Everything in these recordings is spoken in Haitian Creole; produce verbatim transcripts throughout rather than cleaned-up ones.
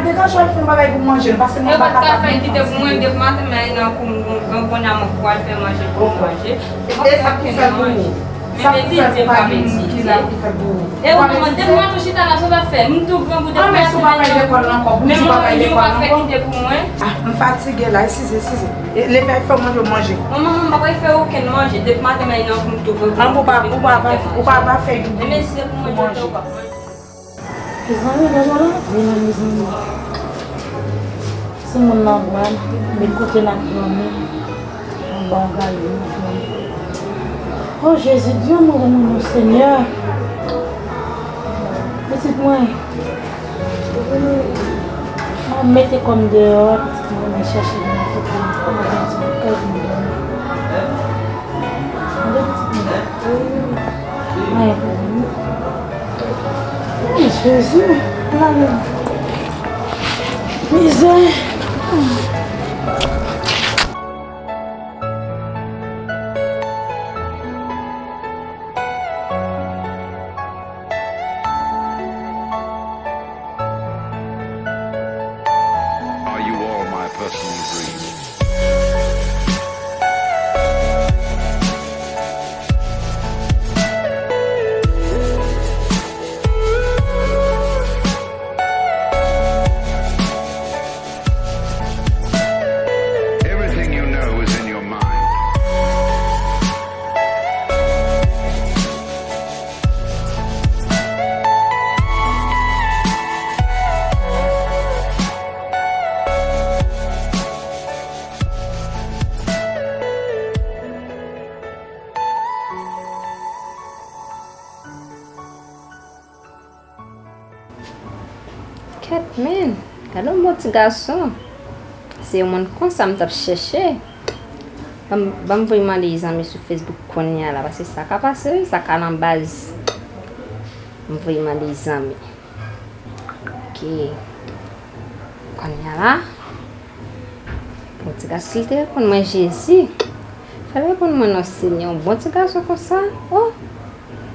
Degaje w al fè yon bagay pou manje, paske mwen pa kapab menm fè yon ti. Yo pa t ka fè kite pou mwen, depi maten, men nan kou m, m, m, kounye a mwen pou al fè manje pou mwen manje. E sa pou fè pou ou? Sa pou fè pou pa gen moun ki la pou fè pou ou? E ou menm, depi maten w chita la, sa w t ap fè? M tou grangou depi maten, men nan kou m, men mwen menm yo pa fè kite pou mwen. Ah, m fatige la, eskize, eskize. E, leve al fè manje, manje. Manman, mwen pa pral fè okenn manje, depi maten, men nan kou m tou grangou. An, ou pa, ou pa, ou pa, ou pa fè yon. E men si se pou manje, ou pa manje. Mezanmi, lè mwen rantre la, mezanmi. Timoun nan bra m, men kote n ap dòmi, anba yon gayon, mezanmi. O Jezi, di yon mo pou mwen non, Senyè. Pitit mwen, mwen mete kò m deyò, pitit mwen, mwen chèche mwen kote m, kòman mwen di mwen kay pou m dòmi. Tande pitit mwen. Mwen, mwen. Ay, Jezi, ala mwen. Mizè. Are you all my personal dreams? Everything you know is in your mind. Kèt, men, gade yon bon ti gason. Se yon moun konsa m t ap chèche. Ban m, ban m voye mande zanmi sou Facebook kounye a la, paske sa ka pase, wi, sa ka nan baz. M voye mande zanmi. Ok. Kounye a la, bon ti gason, si l te reponn mwen Jezi, fè l reponn mwen non Senyè, yon bon ti gason konsa, oh,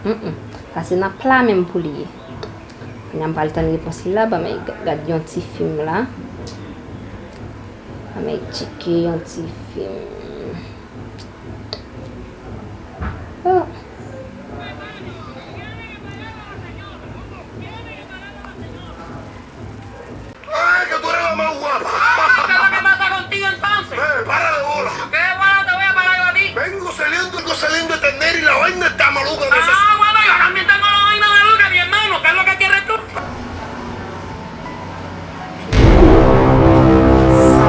mm, mm. Pase nan pla menm pou li ye. Kounye a m pral tann repons li la, ban m al gad yon ti fim la. Ban m al tcheke yon ti fim. Oh. Ay, que tú eres la más guapa. Ah, ¿qué es lo que pasa contigo entonces? Eh, para de bola. ¿Qué bola te voy a parar yo a ti? Vengo saliendo, vengo saliendo de tener y la vaina está maluca. Ah, bueno, yo también tengo la vaina maluca, mi hermano. ¿Qué es lo que quieres tú? Sa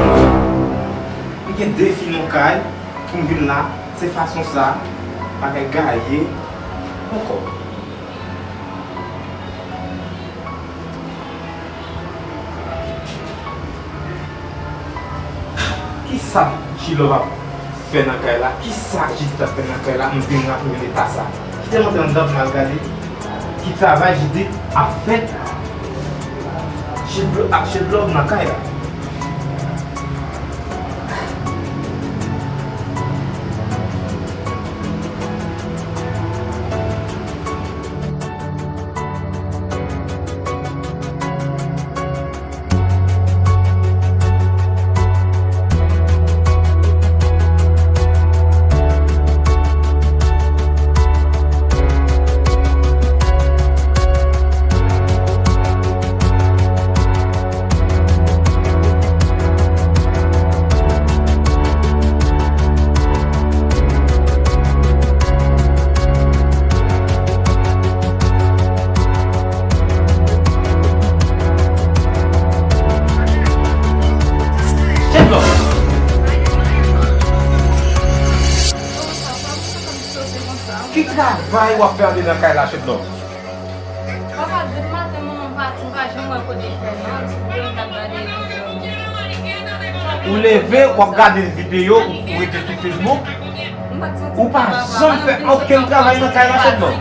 m gen de fi nan kay pou m vin la, se fason sa, bagay gaye ankò. Kisa Chilove ap fè nan kay la? Kisa Jidit ap fè nan kay la? M vin la pou m vin eta sa. Kite m antre anndan pou m al gade ki travay Jidit ap fè. Chilove ak Chilove nan kay la. Chèf lòt. Ki travay w ap fè andedan kay la, chèf lòt? Papa, depi maten manman m pati, m pa janm wè kote l fè non. Videyo m t ap gade videyo. Ou leve, w ap gade videyo, ou, ou rete sou Facebook. Ou pa janm fè okenn travay nan kay la, chèf lòt.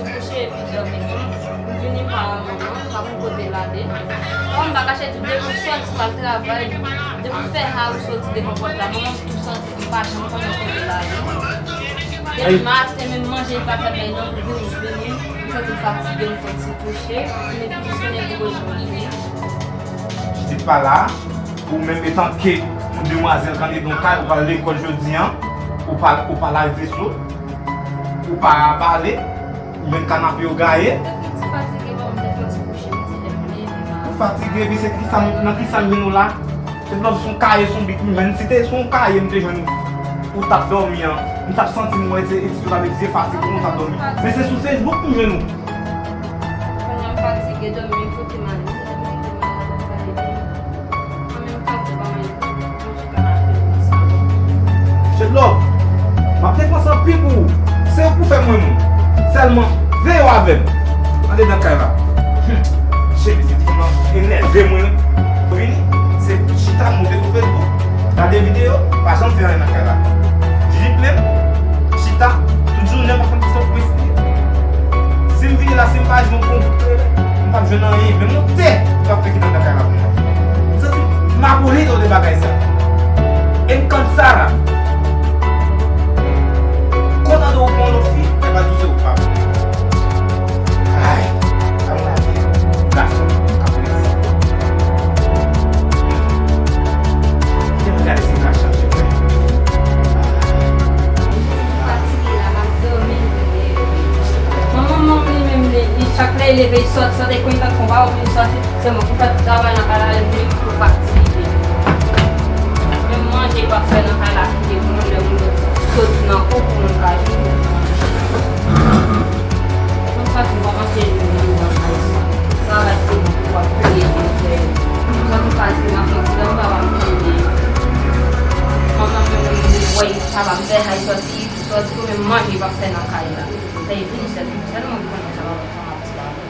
Kouche epi dòmi tou. M vini pa wè manman, m pa konn kote l ale. Kòm m pa kache di, depi w sòti w al travay, depi w fè ha ou sòti devan pòt la, manman m tou sòti, m pa janm konnen kote l ale. Depi maten menm manje li pa fè bay non, pou vini, vini, m santi m fatige, m fè ti kouche, men pi jis kounye a m te rejwenn li. pa la, ou menm etanke yon demwazèl k anndan yon kay, ou pa al lekòl jodi a, ou pa, ou pa lave veso, ou pa bale, ou jwenn kanape yo gaye. Ou fatige, epi se kisa, nan kisa m jwenn ou la? Se lòf, se yon kaye, se yon bik m jwenn. Si te se yon kaye m te jwenn ou, ou t ap dòmi an, m t ap santi m wè se etid ou t ap etidye fatig ou, m t ap dòmi. Men se sou Facebook m jwenn ou. Kounye a m fatige, dòmi, kote m ale? M te mete m al nan kay li. Mwen menm, kay li pa manje, manje kanape, manje sa. Jet Love, m ap depanse anpil pou ou. Se ou k pou fè m renmen w. Sèlman, veye w avè m. Andedan kay la. Hum. Cheri, se fanm nan enève mwen. Vini, se chita, monte sou Facebook, gade videyo, pa janm fè anyen nan kay la. Jiji plen, chita, tout jounen, pa konn kisa w presi. Si m vini la, si m pa jwenn yon kout kleren, m p ap jwenn anyen. Menm yon te, m p ap fè kite anndan kay la pou mwen. M santi m aboli de bagay sa. E m kannsara. Kontante ou pran lòt fi, e pa di se ou k pa bon. Ay, sa yon lavi gason k ap resi. Depi gade se m ka chanje mwen. Fatige la, m ap dòmi. Manman m li menm, li, li chak lè li leve, li sòti, sòti, e konn li pa t konn pa ou vin sòti. Se mwen ki fè tout travay nan kay la, li vin pou fatige. Menm manje li pa fè nan kay la, kite pou nou lè moun yo sot nan kou pou moun ka jwenn manje. Konsa, m kòmanse jwenn moun nan kay sa. Travay se mwen ki w ap peye pou fè. Konsa, m fatige, m ap fè ti dòmi, papa m fini. Manman m menm, li wè papa m fè kay sòti, sòti pou menm manje li pa fè nan kay la. Lè li vini, sèl, sèl mwen ki konn sa papa m fè, m ap di papa m.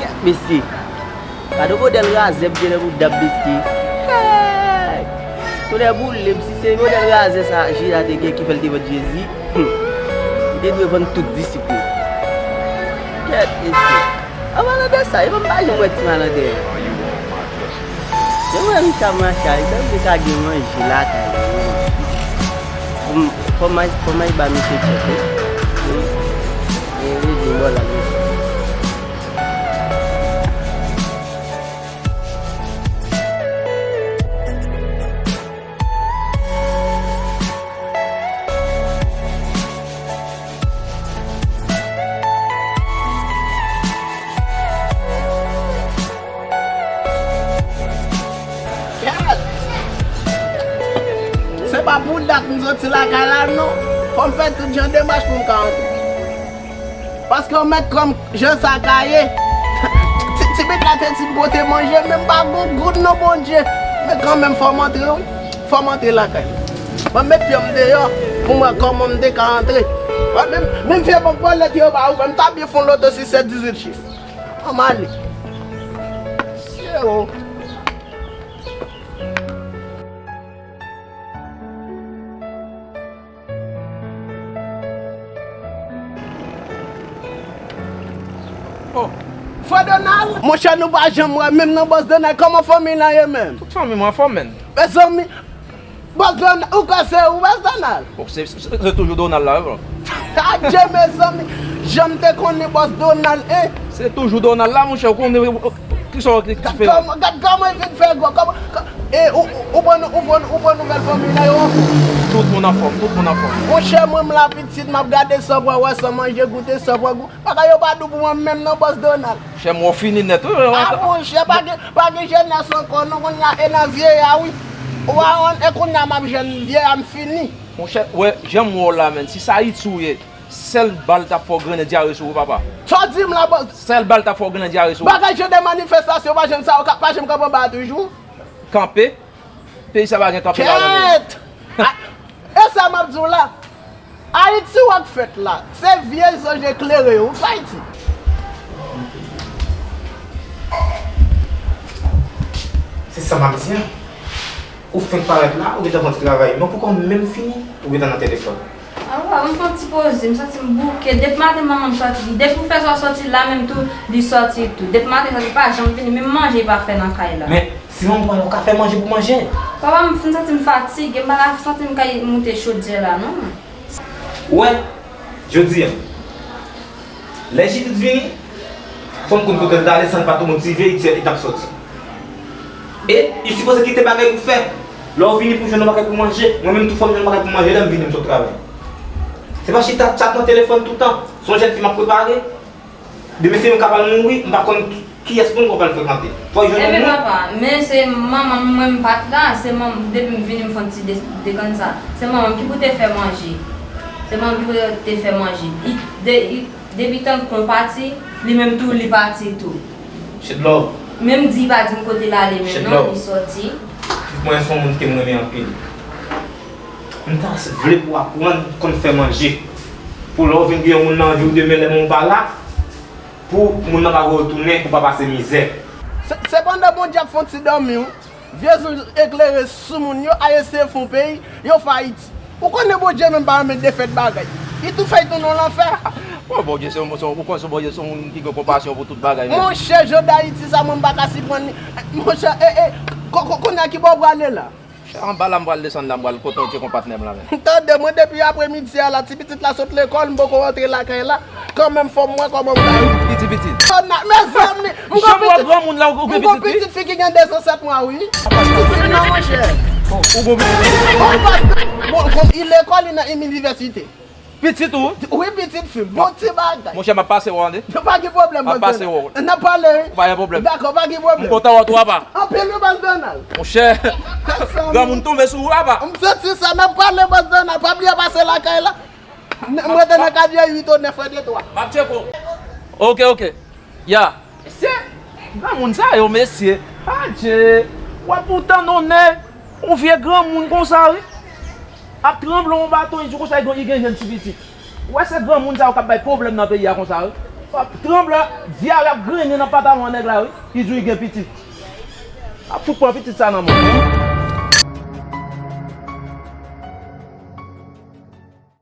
Kèt mesye. Gade yon modèl razè m gen nan bouda m mesye. Hey! Tonnè boule m, si se modèl razè sa Jida te gen ki fè l te vann Jezi, hmm, li te dwe vann tout disip li. Kèt mesye. An palan de sa, e pa m pa janm wè ti malandè. Yo wè Richard Machal, li sanble ka gen manje lakay li wi. Fò m, fò m al, fò m al ba misye tchèk wi. Wi. E, e, e, bò la, wi. Kèt! Se pa pou dat m soti lakay la non. Fò m fè tout jan demach pou m ka antre. Paske w mèt kòm jan sa ka ye. Ti, ti bèt la te di m pote manje, men m pa gon goud non, Bondye. Men kanmenm, fò m antre, wi. Fò m antre lakay. Mwen met pye m deyò pou m wè kòman m te ka antre. Mwen menm, menm vye bank bòlèt yo ba ou, men m ta byen fè yon loto sis sèt dizuit chif. Ann ale. Sye o. Oh, Frè Donald! Monchè, nou pa janm wè, menm nan Bòs Donald, kòman fanmi lan ye menm? Tout fanmi mwen anfòm, menn. Mezanmi, Bòs Donald, ou kwè se ou, Bòs Donald? Bon, se, se, se toujou Donald la, wi, bro. Adye, mezanmi, jan m te konnen Bòs Donald, en? Se toujou Donald la, monchè, ou konnen, kisa w ki diferan? Gad kòman, gad kòman l vin fè gwo, kòman, kò-, e, ou, ou, ou pran, ou pran, ou pran nouvèl fanmi la, yo anfòm? Tout moun anfòm, tout moun anfòm. Monchè, mwen, m la pitit, m ap gade san pran wè, san manje, goute san pran gou. Bagay yo pa dou pou mwen menm non, Bòs Donald. Monchè, m wè w fini nèt, wi. Ah, monchè, pa gen, pa gen jenès ankò non, kounye a e nan vyeya, wi. Ou pa konn, e kounye a m ap jèn, vyeya m fini. Monchè, wè, jan m wè w la, menn, si se Ayiti w ye, sèl bal t ap fè w grennen dyare sou ou, papa. Sa w di m la, Bòs? Sèl bal t ap fè w grennen dyare sou ou. Bagay jan de manifestasyon, pa janm sa, pa janm kanpe anba toujou. Kanpe? Peyi sa pa gen kanpe la, non, men. Kèt! A, e sa m ap di w la. Ayiti w ap fèt la. Se vye zanj eklere yo, wi, Ayiti. Se sa m ap di a. Ou fenk parèt la, ou gentan pran ti travay. Men w poko menm fini, ou gentan nan telefòn. Papa, m fè yon ti poze, m santi m bouke. Depi maten manman m sòti, depi ou fè sa w sòti la menm tou, li sòti tou. Depi maten sòti, li pa janm vini, menm manje li pa fè nan kay la. Men, si manman w pa la, ou ka fè manje pou manje. Papa, m fin santi m fatige, m pa ka santi m kay moute chodyè la, non. Ou wè, jodi a, lè Jidit vini, fò m konn kote l t ale, san l pa t motive, li t ap sòti. E, li sipoze kite bagay pou fè. Lè w vini pou jwenn yon bagay pou manje, mwen menm tou fò m jwenn yon bagay pou manje lè m vini m sot travay. Se pa chita tchat nan telefòn toutan. Se yon jèn fi m ap prepare. Demen se mwen k ap al mouri, m pa konn ki, kiyès moun mwen pral frekante. Fò jwenn yon moun. Enben papa, men se manman m, mwen m pa t la, se manman m, depi m vini m fè yon ti de-, dekann sa. Se manman m ki pou te fè manje. Se manman m ki pou te fè manje. Li, de, li, depi tan kon pati, li menm tou, li pati tou. Shedlove. Menm di pa di m kote l ale menm non, li sòti. Mwen se yon moun ke m renmen anpil. M ta vle pou w aprann konn fè manje. Pou lè w vin gen yon moun nan vi w demen lè moun pa la, pou moun nan pa voye w tounen, pou w pa pase mizè. Se, sepandan Bondye ap fè yon ti dòmi wi. Vye zonj eklere sou moun yo, al eseye fè yon peyi, yo fè Ayiti. Ou konnen Bondye menm pa renmen defèt bagay. Li tou fè l tounen yon lanfè. Bon, Bondye se yon, se yon, ou konnen se Bondye se yon moun ki gen konpasyon pou tout bagay menm. Monchè, jan Dayiti sa, mwen m pa ka siprann li. Monchè, e, e, ko-, ko-, kounye a ki bò w prale la? Anba la m pral desann la, m pral kote yon ti konpatnè m la menm. Tande, mwen depi apremidi a la, ti pitit la sot lekòl, m poko rantre lakay la. Kanmenm fò m wè kòman m ka. Ki ti pitit? Mezanmi, m gon pitit. Granmoun la, ou gen pitit fi ki gen de zan sèt mwa wi. Pitit fi non, monchè. Ou gon pitit? Bon, bon, li lekòl, li nan inivèsite. Pitit ou? Wi, pitit fi m. Bon ti bagay. Monchè, m ap pase wè w, tande. Pa gen pwoblèm, bòs Donald. M ap pase wè w. N ap pale wi. Pa gen pwoblèm. Dakò, pa gen pwoblèm. M kontan wè w tou, apa. Anpil wi, bòs Donald. Monchè, granmoun tonbe sou ou, apa. M santi sa, n ap pale, bòs Donald. Pa bliye pase lakay la. M rete nan kadye uit ou nèf fè de twa. M ap tcheke w. Ok, ok. Ya. Mesye, granmoun sa yo, mesye. Adje, w ap ou tann onè, yon vye granmoun konsa, wi. Ap tranble yon baton, li di konsa, li gen, li gen jèn ti pitit. Ou wè se granmoun sa yo k ap bay pwoblèm nan peyi a konsa, wi. W ap tranble, dyare ap grennen nan pantalon nèg la, wi. Li di w li gen pitit. Ap fout pran pitit sa nan men w.